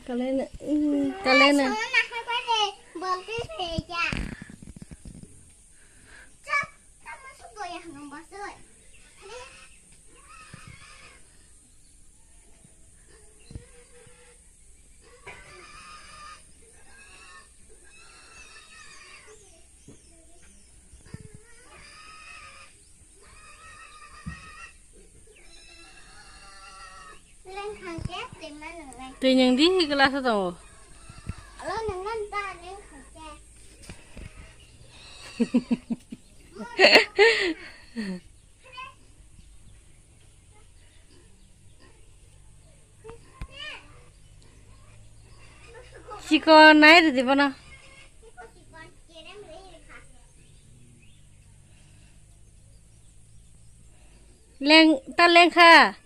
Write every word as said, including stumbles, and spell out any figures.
Kalena, mm, kalena. Twi nwng di glass o tongo. Chikon nai rwdi bono. Leng, ta lengkha.